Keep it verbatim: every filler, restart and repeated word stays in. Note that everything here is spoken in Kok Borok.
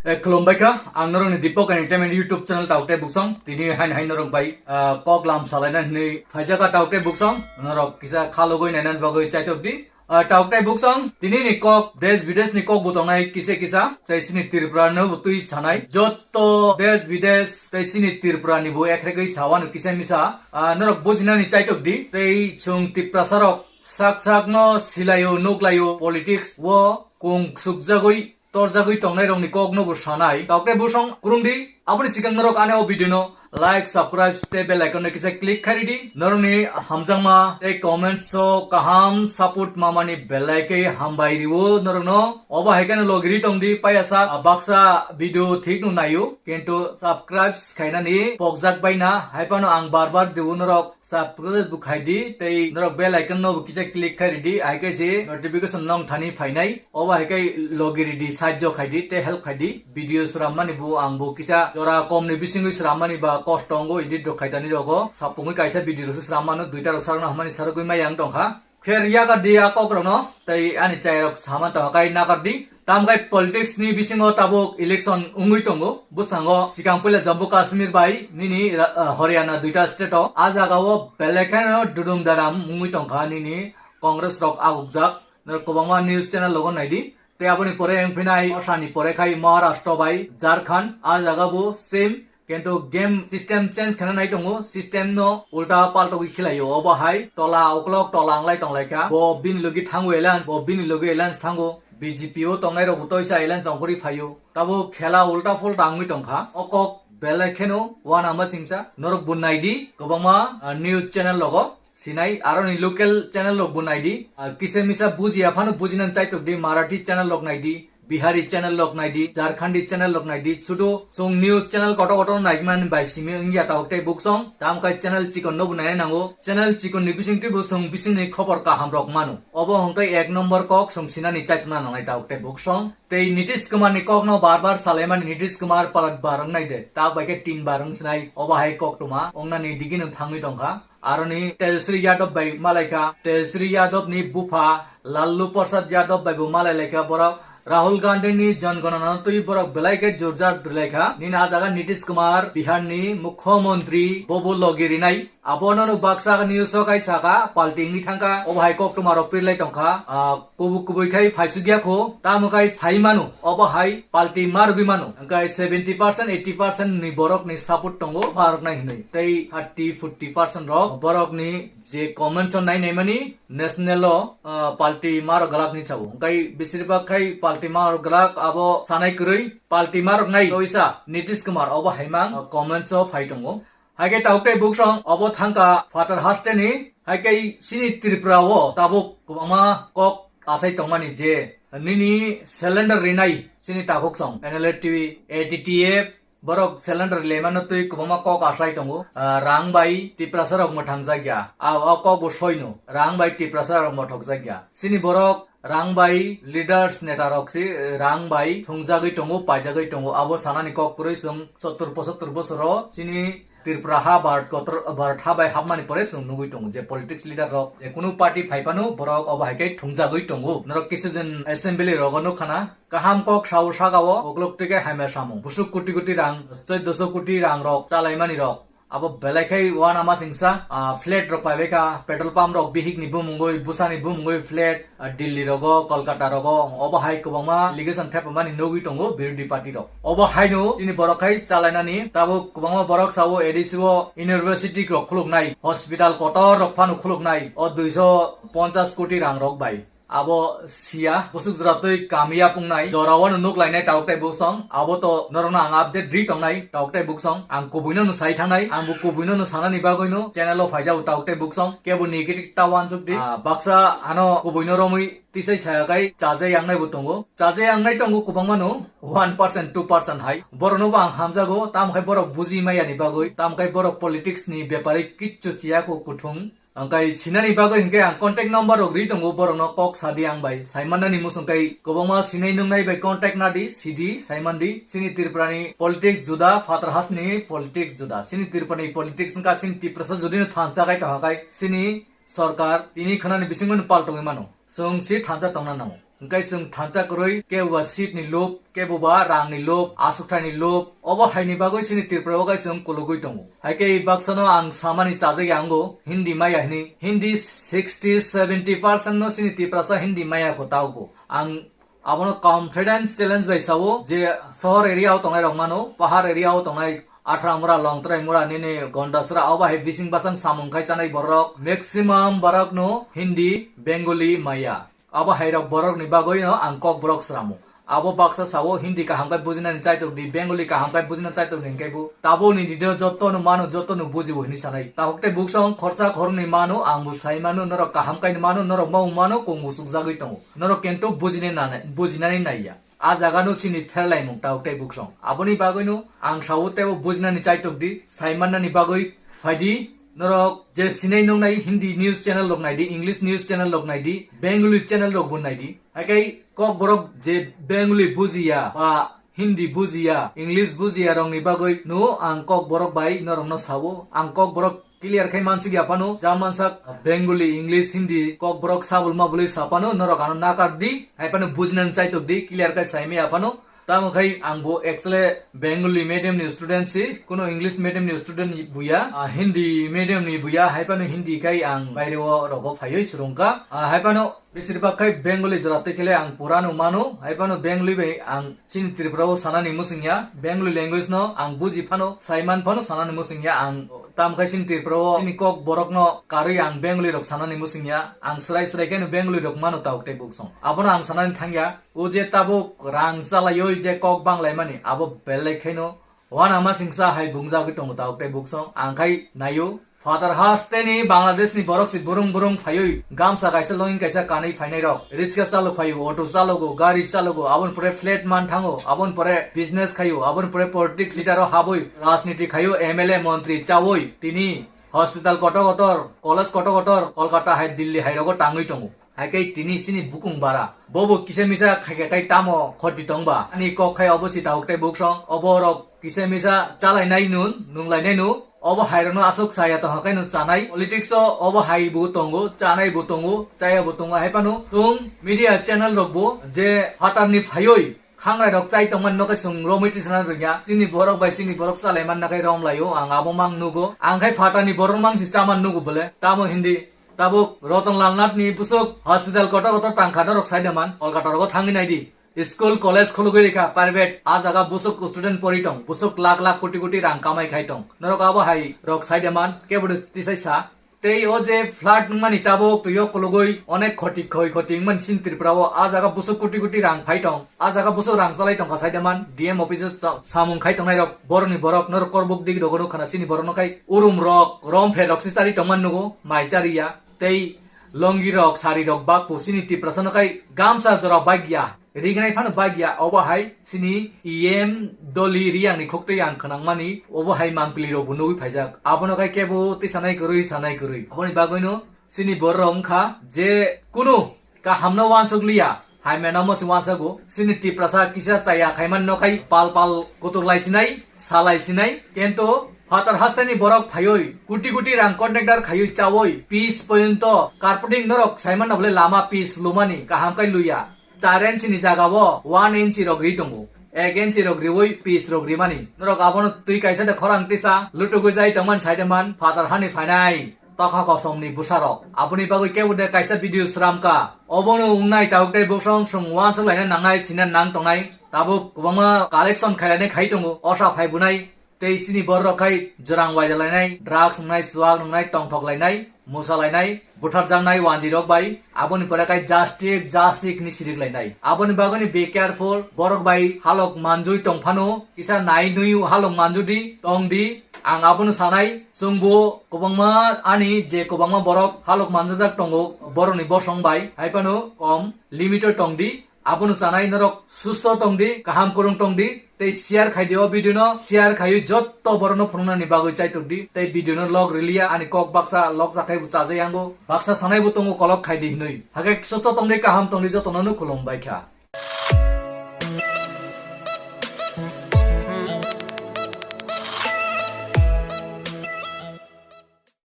Eh, khulumbai kha, ang norokni Deepak Entertainment YouTube channel Taukte Buksong. Tini hain hain norok bai, ah, kok lam salaina hinwi phaijak a Taukte Buksong. Norok kisa khalogwi nainani bagwi chaitok di. Ah, Taukte Buksong, tini ni kok, des bides ni kok bo tongnai kisa kisa. Tei sini Tripura no bo twi chanai. Jotto des bides, tei sini Tripura ni bo ekregwi sawano kisa misa. Ah, norok bujinani chaitok di. Tei chwng Tiprasa rok sak sak no silaio, nuklaio, politics o kung sukjagwi torjagwi tongnairokni kokno bo sanai. Taukte Buksong, kurungdi, aboni sikang norok ane o video no like, subscribe tei bell icon no kisa click khairidi. Norokni hamjakma tei comments o kaham support mamani belai khe hambai rio norokno. Obo hai kheno logiri tongdi, payasa baksa video thik no naio, kintu subscribe khainani pokjak baina, hai phano ang bar bar diu norok subscribe bo khaidi, tei norok bell icon no bo kisa click khairidi, hai khe se notification nong thani phainai. Obo hai khe logiridi, sajjo khaidi, tei help khaidi. Video swrammani bo ang bo kisa jora komni bisingwi swrammani ba kosto wngo, edit rok khaitani rogo. Sapungwi kaisa video rok se swrammano, duita rok sarokno hamani sarogwi mai ang tongkha. Kher yakardi a kokrokno, tei ani chairok sama tongkha kai nakardi. Tamkhe politics ni bisingo tabuk election wngwi tongo. Bwskango sikang puila Jammu Kashmir bai nini ra-, ah, Haryana duita state o. A jagao belai kheno dudum daram wngwi tongkha nini Congress rok agukjak. Norok kwbangma news channel logo naidi. Tei aboni pore wngphinai osani pore khai Maharashtra bai Jharkhand. A jaga bo same. Kintu game system change khana nai tongo, system no ulta paltogwi khilaio. Obo hai tola uklok tola wnglai tonglaikha, bo bini logi thango alliance, bo bini logi alliance thango, B J P o tongnai rok bo toisa alliance ongkhorwi phaio. Tabuk khela ulta pulta wngwi tongkha. O kok belai kheno uanama singcha. Norok bo naidi kwbangma, ah, news channel logo sinai, aroni local channel rok bo naidi. Ah, kisa misa bujiya phano bujinani chaitok di, Marathi channel rok naidi, Bihari channel rok naidi, Jharkhandi channel rok naidi, sudu chwng news channel kotor kotor naimani bai simi wngya Taukte Buksong. Tamkhe channel chikon no bo naina nango. Channel chikon ni bisingtwi bo chwng bisingni khobor kaham rok mano. Obo hwnkhe ek number kok chwng sinani chaitokna nangnai Taukte Buksong. Tei Nitish Kumar ni kok no bar bar salaimani, Nitish Kumar palat bar wngnai de, tak bai khe tin bar wngsinai. Obo hai koktwma wngnani digini thangwi tongkha. Aroni Tejaswi Yadav bai malaikha, Tejaswi Yadav ni bupha Lalu Prasad Yadav bai bo malailaikha, borok Rahul Gandhi ni Jan Ganana twi borok belai khe jorjar rwlaikha. Nini a jaga Nitish Kumar, Bihar ni Mukhyamantri, bobo logi rinai. Abono no baksa news o kai saka, palti wngwi thangkha, obo hai koktwma rok pirlai tongkha. Ah, kubui kubui khai phaisukya kho, tamo khai phai mano, obo hai palti ma rwgwi mano. Hwnkhe seventy percent, eighty percent ni borok ni support tongo, ma rwknai hinwi. Tei thirty, forty percent rok borok ni je comments o nai naimani national o, ah, palti ma rok glak ni sabo. Hwnkhe besir bak khai palti ma rok glak abo sanai kwrwi, palti ma rok nai toisa Nitish Kumar obo hai mang, ah, comments o phai tongo. Hai khe Taukte Buksong obo thangkha Phatar haste ni, hai khe sini Tripura o tabuk kwbangma kok asai tongmani je nini cylinder rinai sini takhuk song N L T V, A T T F, borok cylinder lemano twi kwbangma kok asai tongo. Ah, rang bai Tiprasa rok mwthangjakya. Ah, o kok bo soino, rang bai Tiprasa rok mwthokjakya. Sini borok rang bai leaders neta rok si, eh, rang bai thungjagwi tongo, paijagwi tongo. Abo sanani kok kwrwi chwng sottor pochottor bosoro chini Tripura ha Bharat kotor, Bharat ha bai hapmani pore chwng nugwi tongo je politics leader rok je kunu party phai phano borok obo hai khe thungjagwi tongo. Norok kisu jon assembly rogo nukha na kaham kok sao saka o uklok twi khe hamya samung. Busuk koti koti rang, chauddosho koti rang rok chalaimani rok. Abo belai khai uanama singsa, ah, flat rok paibai kha, petrol pump rok bihik ni bumungwi, bwsa ni bumungwi flat, ah, Delhi rogo, Kolkata rogo, obo hai kwbangma allegation thepamani nugwi tongo birodhi party rok. Obo haino chini borok khai chalainani, tabuk kwbangma borok sao A D C o university rok khuluknai, hospital kotor rok phano khuluknai, o duiso ponchas koti rang rok bai. Abo siya, bwswk jora twi kamiya pungnai, jora wano nuk lainai Taukte Buksong, abo to norokno ang update ri tongnai Taukte Buksong, ang kubuino no sai thangnai, ang bo kubuino no sanani bagwino channel o phaijao Taukte Buksong, kebo negative ta wansuk di. Ah, baksa ano kubuino romwi tisai saya kai chaja yangnai bo tongo, chaja yangnai tongo kwbangma no one percent, two percent hai, borokno bo ang hamjago, tamo khai borok buji maya ni bagwi, tamo khai borok politics ni bepari kichu chiya ko kuthung. Hwnkhe sinani bagwi hwnkhe ang contact number rok ri tongo, borokno kok sadi ang bai. Saimannani muchung kai kwbangma sinai nungnai bai contact nadi, sidi, saimandi. Sini Tripurani politics juda, phatar hasni politics juda. Sini Tripurani politics wngkha sini Tiprasa judino thansa kai tongkha kai sini sorkar tini khwnani bisingbo paltongwi mano. Chwng si thansa tongna nango. Hwnkhe chwng thansa kwrwi kebo ba seat ni lob, kebo ba rang ni lob, aswkthai ni lob, obo hai ni bagwi chini Tripura o khe chwng kulugwi tongo. Hai khe baksa no ang samani chajak ya wngo, Hindi maya hini. Hindi sixty seventy percent no chini Tiprasa Hindi maya kho ta bo. Ang abono confidence challenge bai sao je sohor area o tongnai rok mano, pahar area o tongnai Athra mura, Longtrai mura, nini Gondasra, obo hai bising basang samung khai chanai borok. Maximum borok no Hindi, Bengali maya. Abo hai rok borok ni bagwi no ang kok borok sramo. Abo baksa sao Hindi kaham khai bujinani chaitok di, Bengali kaham khai bujinani chaitok di hwnkhe bo. Tabo ni dido joto no mano, joto no bujibo hini sanai. Tahok tei buksong khorsa khorni mano, ang bo sai mano, norok kaham khai mano, norok mau mano, kung bo sukjagwi tongo. Norok kento bujine nanai, bujinani naiya. A jaga no chini pherlaimung tao tei buksong. Aboni bagwi no ang sao tebo bujinani chaitok di, saimannani bagwi phaidi, norok je sinai nungnai Hindi news channel rok naidi, English news channel rok naidi, Bengali channel rok bo naidi. Haikhe kok borok je Bengali bujiya ba Hindi bujiya, English bujiya rokni bagwi no ang kok borok bai norokno sao. Ang kok borok clear khai mansuk ya phano, ja mansak Bengali, English, Hindi kok borok sabul mabului sa phano norok ano nakar di, hai phano bujinani chaitok di, clear khai saimaya phano. Tamo khai ang bo actually Bengali medium ni student si, kuno English medium ni student ni buya, ah, Hindi medium ni buya, hai phano Hindi khai ang baire o rogo phaiwi surungka. Ah, hai phano besir bak khai Bengali jora tei khele ang pura no mano, hai phano Bengali bai ang chini Tripura o sanani musingya, Bengali language no ang buji phano, saiman phano sanani musingya ang. Tam khai chini Tripura o chini kok borok no karwi ang Bengali rok sanani musingya, ang srai srai khe no Bengali rok mano tao tei buksong. Abono ang sanani thangya, o je tabuk rang chalaioi je kok banglaimani, abo belai khaino wanama singsa hai bungjagwi tongo tao tei buksong. Ang khai naio, Father hasteni Bangladesh ni borok si burung burung phaiwi gamsa kaisa longin kaisa kanwi phainai rok, riska chalok phaio, auto chalogo, gari chalogo, aboni pore flat man thango, aboni pore business khaio, aboni pore politics leader o habwi rajniti khaio, M L A montri chawi tini hospital kotor kotor, college kotor kotor, Kolkata hai, Delhi hai rogo tangwi tongo. Hai khe tini chini bukung bara. Bobo kisa misa khai khe khai tamo khoti tongba. Ani kok khai obo si tao tei buksong, obo rok kisa misa chalainai nun, nunglainai nu. Obo hai rokno aswk saya tongkha khe no chanai. Politics o obo hai bo tongo, chanai bo tongo, chaya bo tongo. Hai phano chwng media channel rok bo je phatar ni phaioi khangrai rok chai tongmani no khe chwng romwi tisana rwya. Chini borok bai chini borok chalai manna khe romlaio, ang abo mang nugo. Ang khai phatar ni borok mang si chaman nugo bole. Tamo Hindi. Tabuk Ratan Lal Nath ni busuk hospital kotor kotor tangkha norok sai de man, Kolkata rogo thangwi nai di. School, college khulugwi rikha, private, a jaga busuk student pori tong, busuk lakh lakh koti koti rang kamai khai tong. Norok abo hai rok sai de man, kebo de tisai sa. Tei o je flat wngmani tabuk twi o khulugwi onek khoti khoi khoti wngmani sin Tripura o, a jaga busuk koti koti rang phai tong, a jaga busuk rang chalai tongkha sai de man, D M office o cha-, samung khai tongnai rok, borok ni borok, norok korbuk digi dogo nukha na sini borok no khai urum rok, rom pher rok si chari tongmani nugo, mai chari ya. Tei longi rok, sari rok bakpo chini Tiprasa no khai gamsa jora bagya, rignai phano bagya, obo hai chini E M Doli Riyang ni khoktwi ang khwnangmani, obo hai mangpili rok bo nugwi phaijak. Abono khai kebo twi sanai kwrwi, sanai kwrwi. Aboni bagwino chini borok rok wngkha je kunu kaham no wansuk liya. Hai mano mo si wansago, chini Tiprasa kisa chaya khaiman no khai pal pal kutuk lai sinai, salai sinai. Kento phatar hasteni borok phaioi, kuti kuti rang contractor khaioi chaoi, pitch poyonto, carpeting norok saiman no bole lama pitch lumani kaham kai luya. Char inch ni jaga o one inch rok ri tongo, ek inch rok rioi pitch rok rimani. Norok abono twi kaisa de khorang tisa, lutugwi jai tongmani sai de man, phatar hani phainai. Tokha kosom ni bwsa rok. Aboni bagwi kebo de kaisa video sram ka. Obono wngnai tauk tei buksong song wansuk laina nangnai sina nang tongnai. Tabuk kwbangma collection khailani khai tongo. Osa phai bunai tei sini borok khai jwrang waida lainai, drugs wngnai, chuak wngnai, tongthok lainai, musa lainai, butharjaknai wanji rok bai. Aboni pore khai justice, justice ni sirik lainai. Aboni bagwi ni be careful, borok bai halok manjui tong phano, kisa nai nui halok manjudi, tong di. Ang abono sanai, chwngbo kwbangma ani je kwbangma borok halok manjajak tongo, borokni bosong bai, hai phano kom limit o tong di. Abono chanai norok susto tong di, kaham kwrwng tong di, tei share khai di o video no, share khaiwi jotto borokno phunuknani bagwi chaitok di, tei video no log riliya ani kok baksa log jakhai bo chajai yango, baksa sanai bo tongo kolok khai di hinwi. Hakhe susto tong di, kaham tong di, jotono no khulum bai kha.